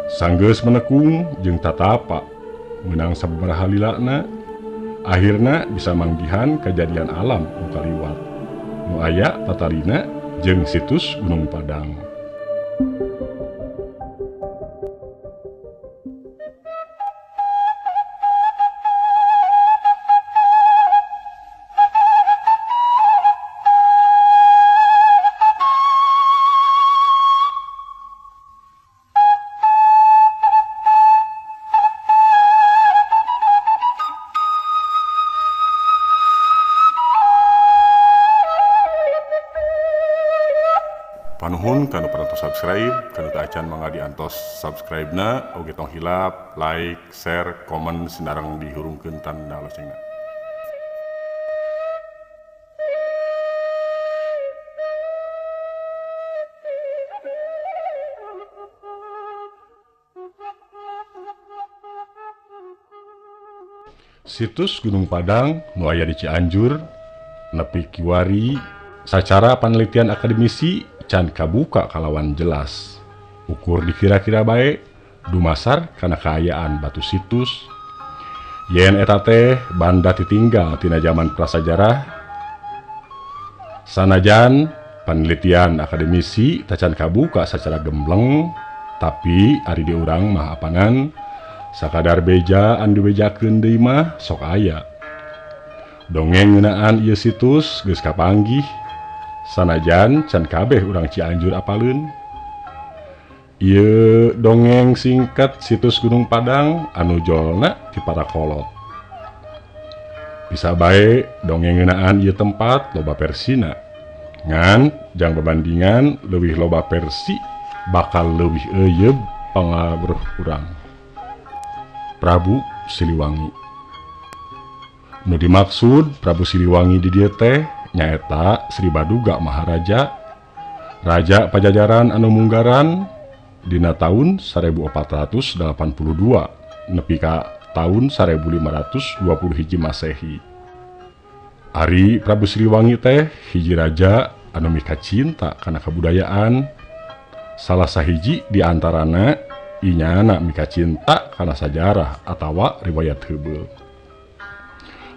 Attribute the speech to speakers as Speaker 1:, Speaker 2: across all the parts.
Speaker 1: Sanggeus menekung jeung tatapa meunang sababaraha lilana akhirna bisa manggihan kejadian alam nu kaliwat nu aya tatalina jeung situs Gunung Padang.
Speaker 2: Panuhun kanu parantos subscribe, kanu teu acan mangga diantos subscribe na, oge tong hilap, like, share, komen sinareng dihurungkeun tanda loncengna.
Speaker 1: Situs Gunung Padang nu aya di Cianjur nepi kiwari sacara panelitian akademisi can kabuka kalawan jelas. Ukur dikira-kira bae dumasar kana kaayaan batu situs. Yen eta teh banda titinggal tina zaman prasajarah. Sanajan penelitian akademisi tacan kabuka secara gembleng, tapi ari di urang mah apanan sakadar beja anu dibejakeun deui mah sok aya. Dongeng ngeunaan ieu situs geus kapanggih. Sanajan can kabeh urang Cianjur apaleun. Ieu dongeng singkat situs Gunung Padang anu jolna ti para kolot. Bisa bae dongeng ngeunaan ieu tempat loba versina. Ngan jang babandingan leuwih loba versi bakal leuwih euyeub pangaruh urang. Prabu Siliwangi. Nu dimaksud Prabu Siliwangi di dieu teh nyaeta Sri Baduga Maharaja, Raja Pajajaran anu munggaran dina tahun 1482 nepi ka tahun 1521 Masehi. Ari Prabu Siliwangi teh hiji raja anu mikacinta kana kabudayaan. Salah sahiji di antarana inyana mikacinta kana sajarah atawa riwayat heubeul.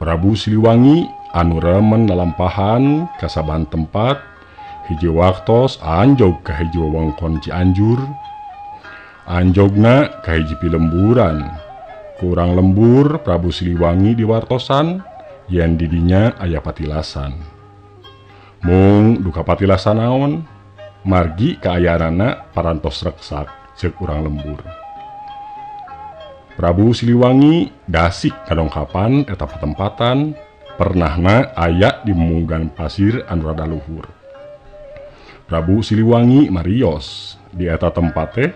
Speaker 1: Prabu Siliwangi anu remen lalampahan kasaban tempat hiji waktos anjog ka hiji wewengkon Cianjur, anjogna ka hiji pilemburan. Kurang lembur Prabu Siliwangi diwartosan yen didinya aya patilasan. Mung duka patilasan naon margi kaayaanana parantos reksak ceuk urang lembur. Prabu Siliwangi dasik kadongkapan eta patempatan pernahna aya di munggan pasir anu rada luhur. Prabu Siliwangi marios di eta tempat teh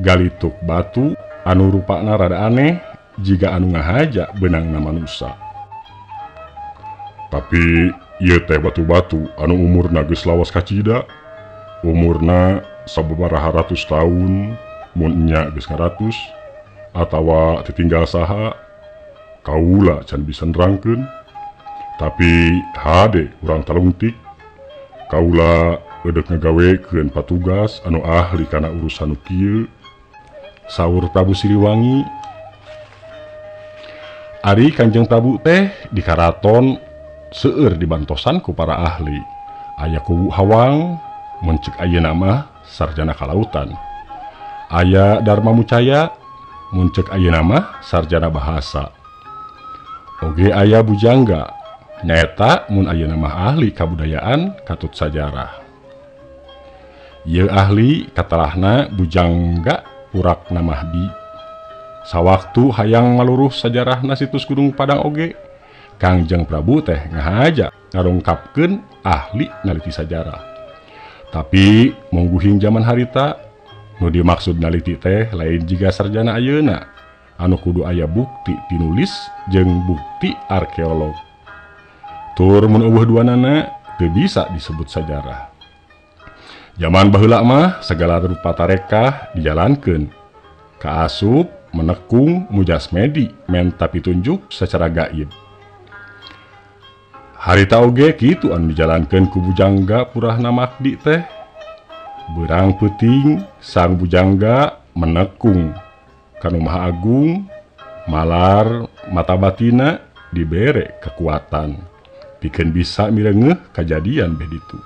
Speaker 1: galituk batu anu rupana rada aneh jiga anu ngahaja beunangna manusa.
Speaker 2: Tapi ieu teh batu-batu anu umurna geus lawas kacida, umurna sababaraha ratus tahun, mun nya geus ngaratus atawa titinggal saha kaula can bisa nerangkeun. Tapi hade urang talungtik, kaula eudek ngagawekeun patugas anu ahli kana urusan nu kieu,
Speaker 1: saur Prabu Siliwangi. Ari Kanjeng Prabu teh di karaton seueur dibantosan ku para ahli. Aya Kuwu Hawang mun ceuk ayeuna mah sarjana kalautan. Aya Dharma Mucaya mun ceuk ayeuna mah sarjana bahasa. Oge aya Bujangga nyaeta mun ayeuna mah ahli kabudayaan katut sajarah. Ieu ahli katalahna Bujangga Purakna Mahdi. Sawaktu hayang maluruh sajarahna situs Gunung Padang oge, Kangjeng Prabu teh ngahaja ngarungkapkeun ahli naliti sajarah. Tapi mungguhing zaman harita nu dimaksud naliti teh lain jiga sarjana ayeuna anu kudu aya bukti tinulis jeung bukti arkeolog. Tur mun eueuh duanana teu bisa disebut sajarah. Zaman baheula mah segala rupa tarekah dijalankeun. Kaasup menekung mujasmedi menta pitunjuk secara gaib. Harita oge kitu anu dijalankeun ku Bujangga Purahna Makdi teh. Beurang peuting sang Bujangga menekung kanu Maha Agung malar mata batina dibere kekuatan pikeun bisa mirengeuh kajadian beh ditu.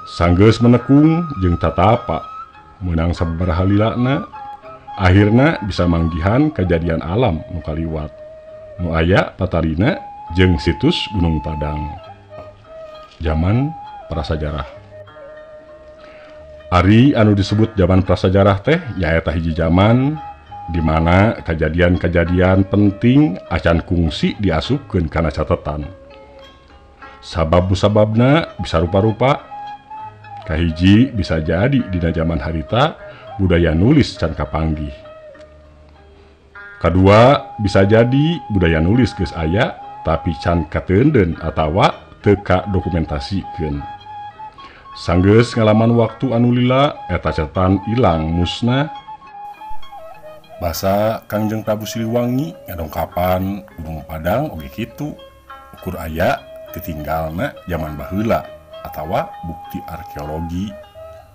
Speaker 1: Sanggeus menekung jeung tatapa meunang sababaraha lilana akhirna bisa manggihan kejadian alam nu kaliwat nu aya patalina jeung situs Gunung Padang. Zaman prasajarah. Ari anu disebut zaman prasajarah teh nyaeta hiji zaman di mana kejadian-kejadian penting acan kungsi diasupkeun kana catatan. Sabab-sababna bisa rupa-rupa. Kahiji bisa jadi dina zaman harita budaya nulis can kapanggih. Kadua bisa jadi budaya nulis geus aya tapi can kateunden atawa teu kadokumentasikeun. Sanggeus ngalaman waktu anu lila eta catatan ilang musnah. Basa Kangjeng Prabu Siliwangi ngadongkapan Gunung Padang oge kitu ukur aya titinggalna zaman baheula atawa bukti arkeologi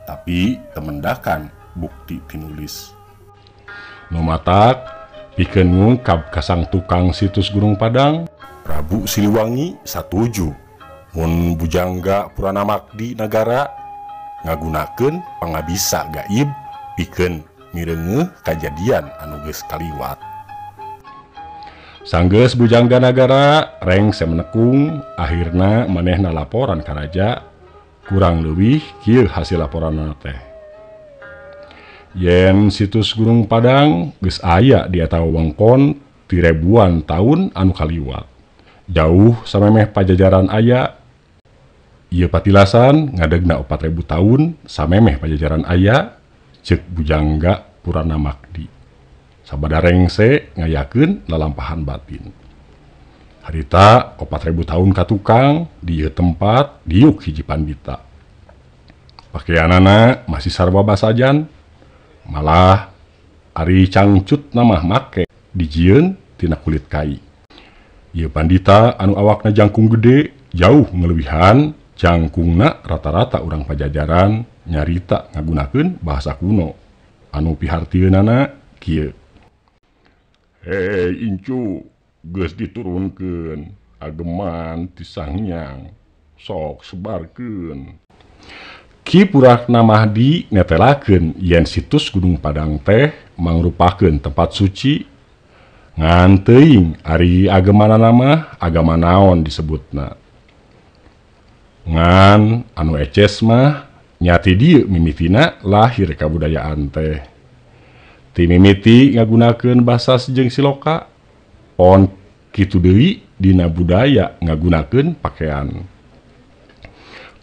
Speaker 1: tapi temendakan bukti tinulis. Nu matak pikeun ngungkap kasang tukang situs Gunung Padang, Prabu Siliwangi satuju mun Bujangga Puranamakdi nagara ngagunakeun pangabisa gaib pikeun mireungeuh kajadian anu geus kaliwat. Sanggeus Bujangga Nagara rengse menekung akhirna manehna laporan ka raja kurang leuwih kieu hasil laporanna teh. Yen situs Gunung Padang geus aya di eta wewengkon ti ribuan taun anu kaliwat. Jauh samemeh Pajajaran aya. Ieu patilasan ngadegna 4000 taun samemeh Pajajaran aya ceuk Bujangga Puranamakdi. Sabada rengse ngayakeun lalampahan batin. Harita 4000 tahun ka tukang di ieu tempat diuk hiji pandita. Pakeanana masih sarwa basajan, malah ari cangcut namah make dijieun tina kulit kai. Ieu pandita anu awakna jangkung gede jauh ngelebihan jangkungna rata-rata urang Pajajaran nyarita ngagunakeun bahasa kuno anu pihartieunana kieu. Hei incu, geus diturunkeun ageman ti Sanghyang, sok sebarkeun. Ki Puranamakdi netelakeun yen situs Gunung Padang teh mangrupakeun tempat suci ngan teuing ari agemanana mah agama naon disebutna. Ngan anu eces mah nyati dieu mimitina lahir kabudayaan teh. Ti mimiti ngagunakeun basa jeung siloka, pon kitu deui dina budaya ngagunakeun pakean.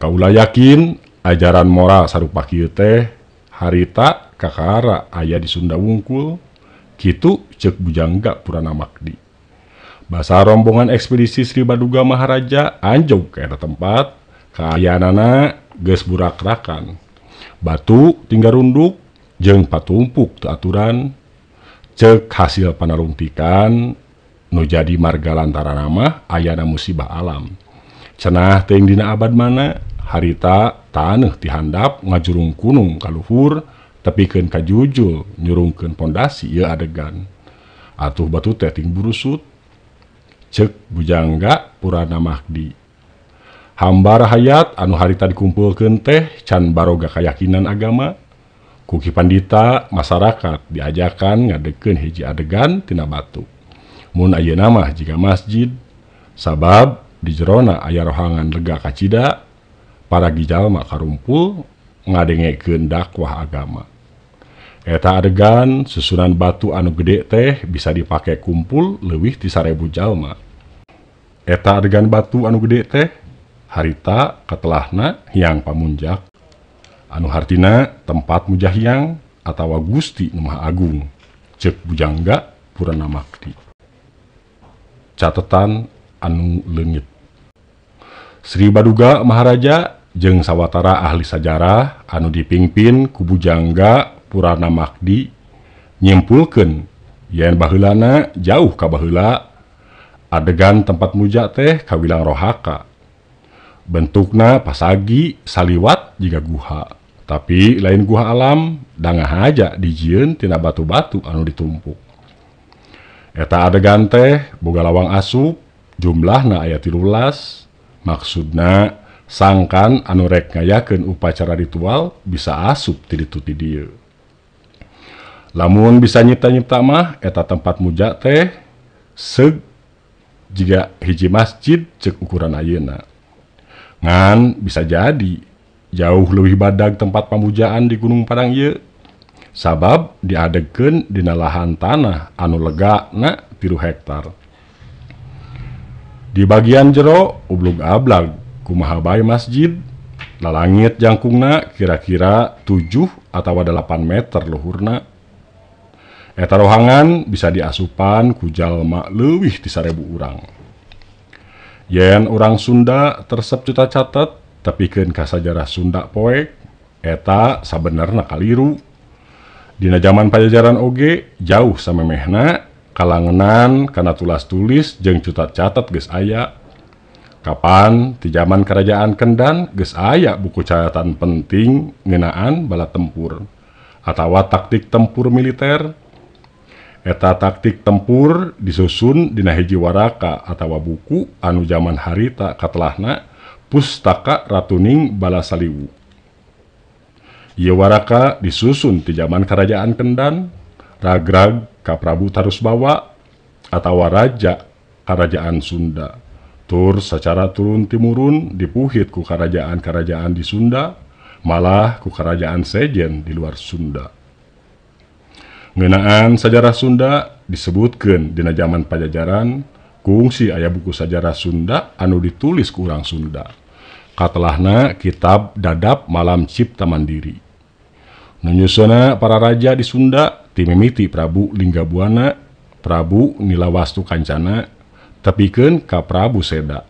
Speaker 1: Kaula yakin ajaran moral sarupa kieu teh harita kakara aya di Sunda wungkul, kitu ceuk Bujangga Puranamakdi. Basa rombongan ekspedisi Sri Baduga Maharaja anjog ka eta tempat, kaayaanana geus burakrakan. Batu tinggal runduk jeung patumpuk teu aturan, ceuk hasil panarungtikan nu jadi marga lantaran mah ayana musibah alam. Cenah teuing dina abad mana harita taneuh ti handap ngajurung kunung ka luhur tepikeun ka jujul nyurungkeun pondasi ieu adegan. Atuh batu teh ting burusut, ceuk Bujangga Puranamakdi. Hambar hayat anu harita dikumpulkeun teh can baroga kayakinan agama. Ku Ki Pandita masyarakat diajakan ngadekeun hiji adegan tina batu. Mun ayeuna mah jiga masjid, sabab di jerona aya rohangan lega kacida, para jalma karumpul ngadengekeun dakwah agama. Eta adegan susunan batu anu gede teh bisa dipake kumpul leuwih ti 1000 jalma. Eta adegan batu anu gede teh harita katelahna Hyang Pamunjak, anu hartina tempat mujahyang atawa Gusti Nu Maha Agung, ceuk Bujangga Puranamakdi. Catatan anu leungit. Sri Baduga Maharaja jeung sawatara ahli sajarah anu dipingpin ku Bujangga Puranamakdi nyimpulkeun yen baheulana jauh ka baheula adegan tempat muja teh kawilang rohaka. Bentukna pasagi saliwat jiga guha Tapi lain gua alam, dangahaja dijieun tina batu-batu anu ditumpuk. Eta adegan teh boga lawang asup, jumlahna aya 13, maksudna sangkan anu rek ngayakeun upacara ritual bisa asup ti ditu ti dieu. Lamun bisa nyipta-nyipta mah eta tempat muja teh seug jiga hiji masjid ceuk ukuran ayeuna. Ngan bisa jadi jauh leuwih badag tempat pamujaan di Gunung Padang ieu, sabab diadegkeun dina lahan tanah anu legana 3 hektar. Di bagian jero ublug-ablag kumaha bae masjid, lalangit jangkungna kira-kira 7 atawa 8 meter luhurna. Eta rohangan bisa diasupan ku jalma leuwih ti 1000 urang. Yen urang Sunda tersep cuta catet tepikeun ka sajarah Sunda poek, eta sabenerna kaliru. Dina jaman Pajajaran oge jauh samemehna kalangenan kana tulas-tulis jeung cuta catet geus aya. Kapan ti jaman Kerajaan Kendan geus aya buku catatan penting ngeunaan bala tempur atawa taktik tempur militer. Eta taktik tempur disusun dina hiji waraka atawa buku anu jaman harita katelahna Pustaka Ratuning Balasaliwu. Ieu waraka disusun ti jaman Kerajaan Kendan, ragrag ka Prabu Tarusbawa atawa Raja Kerajaan Sunda. Tur secara turun-timurun dipuhit ku kerajaan-kerajaan di Sunda, malah ku kerajaan sejen di luar Sunda. Ngeunaan sajarah Sunda disebutkeun dina jaman Pajajaran, kungsi aya buku sajarah Sunda anu ditulis ku urang Sunda. Katelahna kitab Dadap Malam Cipta Mandiri. Nu nyusunna para raja di Sunda ti mimiti Prabu Linggabuana, Prabu Nilawastu Kancana, tepikeun ka Prabu Seda.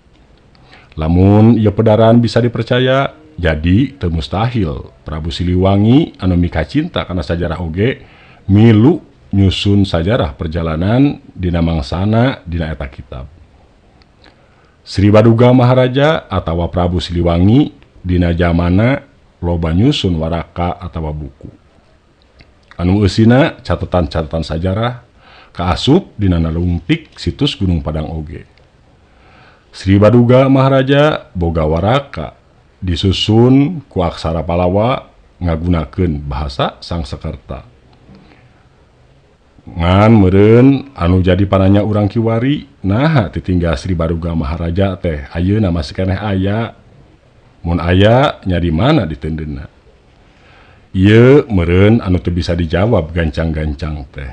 Speaker 1: Lamun ieu pedaran bisa dipercaya, jadi teu mustahil Prabu Siliwangi anu mikacinta kana sajarah oge milu nyusun sajarah perjalanan dina mangsana dina eta kitab. Sri Baduga Maharaja atawa Prabu Siliwangi dina jamana loba nyusun waraka atawa buku. Anu eusina catatan-catatan sajarah kaasup dina nalungtik situs Gunung Padang oge. Sri Baduga Maharaja boga waraka disusun ku aksara Palawa ngagunakeun bahasa Sangsekerta. Ngan meureun anu jadi pananya urang kiwari, naha titinggal Sri Baduga Maharaja teh ayeuna masih keneh aya. Mun aya nya di mana ditendeuna? Ieu meureun anu teu bisa dijawab gancang-gancang teh.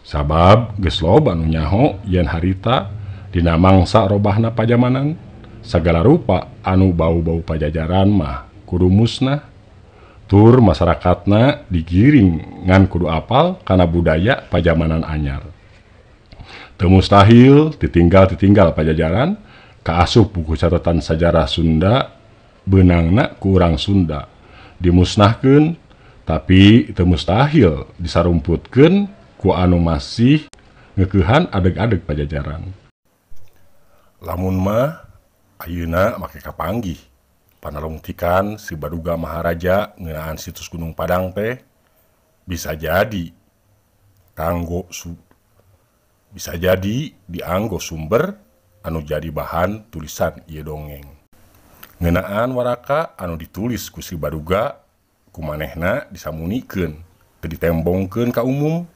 Speaker 1: Sabab geus loba anu nyaho yen harita dina mangsa robahna pajamanan, sagala rupa anu bau-bau Pajajaran mah kudu musnah. Tur masyarakatna digiring ngan kudu apal kana budaya pajamanan anyar. Teu mustahil titinggal-titinggal Pajajaran kaasup buku catatan sajarah Sunda beunangna ku urang Sunda dimusnahkeun, tapi teu mustahil disarumputkeun ku anu masih ngeukehan adeg-adeg Pajajaran. Lamun mah ayeuna make kapanggih panalungtikan Sri Baduga Maharaja ngeunaan situs Gunung Padang teh bisa jadi kanggo bisa jadi dianggo sumber anu jadi bahan tulisan ieu dongeng. Ngeunaan waraka anu ditulis ku Sri Baduga kumanehna disamunikeun teu ditembongkeun ka umum.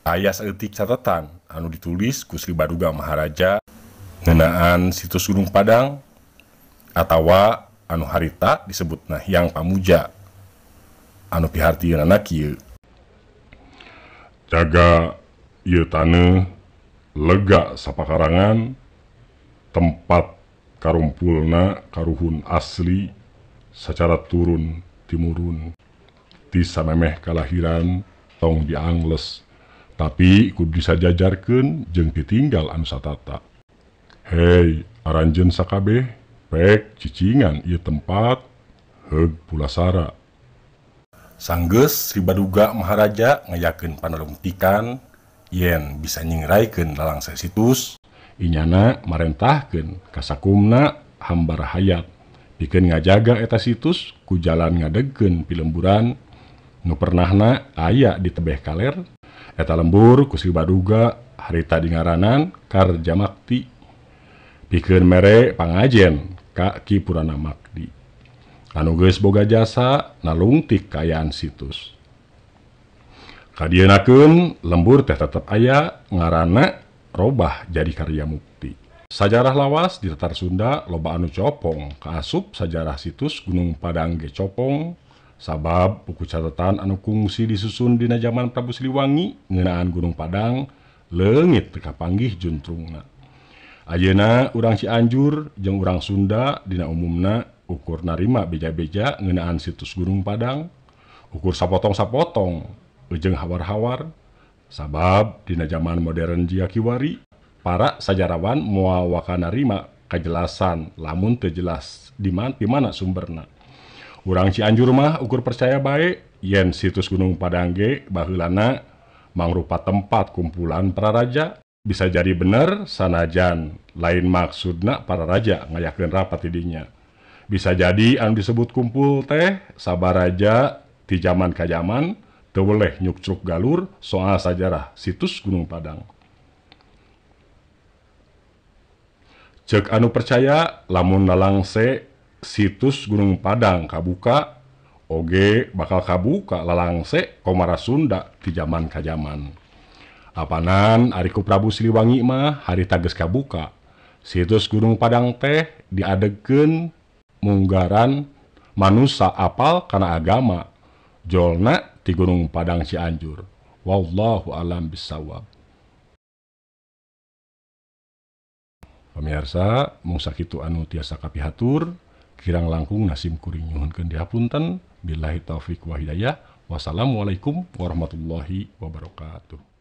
Speaker 1: Aya saeutik catatan anu ditulis ku Sri Baduga Maharaja ngeunaan situs Gunung Padang atawa anu harita disebutna Hyang Pamuja anu pihartieunana kieu. Jaga ieu taneuh lega sapakarangan tempat karumpulna karuhun asli secara turun timurun ti samemeh kalahiran tong diangles tapi kudu disajajarkeun jeung ditinggal anu satata. Hei aranjeun sakabeh pek cicingan ieu tempat heug pulasara. Sanggeus Sri Baduga Maharaja ngayakeun panalungtikan yen bisa nyingraikeun lalangsa situs, inyana marentahkeun ka sakumna hambar hayat Pikeun ngajaga eta situs ku jalan ngadegkeun pilemburan nu pernahna aya di tebeh kaler. Eta lembur ku Sri Baduga harita dingaranan Karjamakti. Pikeun mere pangajen ka Ki Purana Makdi. Anu geus boga jasa nalungtik kaayaan situs. Kadieunakeun lembur teh tetep aya ngaranna robah jadi Karya Mukti. Sajarah lawas di Tatar Sunda loba anu copong kaasup sajarah situs Gunung Padang ge copong sabab buku catatan anu kungsi disusun dina zaman Prabu Siliwangi ngeunaan Gunung Padang leungit teu kapanggih juntrungna. Ayeuna urang Cianjur jeung urang Sunda dina umumna ukur narima beja-beja ngeunaan situs Gunung Padang, ukur sapotong-sapotong jeung hawar-hawar sabab dina zaman modern jiga kiwari para sajarawan moal waka narima kajelasan lamun teu jelas di mana sumberna. Urang Cianjur mah ukur percaya bae yen situs Gunung Padang ge baheulana mangrupa tempat kumpulan para raja. Bisa jadi bener sanajan lain maksudna para raja ngayakeun rapat di dinya. Bisa jadi anu disebut kumpul teh sabaraja ti zaman ka zaman teu weleh nyukcruk galur soal sajarah situs Gunung Padang. Ceuk anu percaya lamun lalangse situs Gunung Padang kabuka oge bakal kabuka lalangse komara Sunda ti zaman ka zaman. Apanan ari ku Prabu Siliwangi mah harita geus kabuka. Situs Gunung Padang teh diadegkeun munggaran manusa apal kana agama jolna ti Gunung Padang Cianjur. Wallahu alam bisawab. Pemirsa, mung sakitu anu tiasa kapihatur, kirang langkung nasim kuring nyuhunkeun dihapunten. Billahi taufik wa hidayah. Wassalamualaikum warahmatullahi wabarakatuh.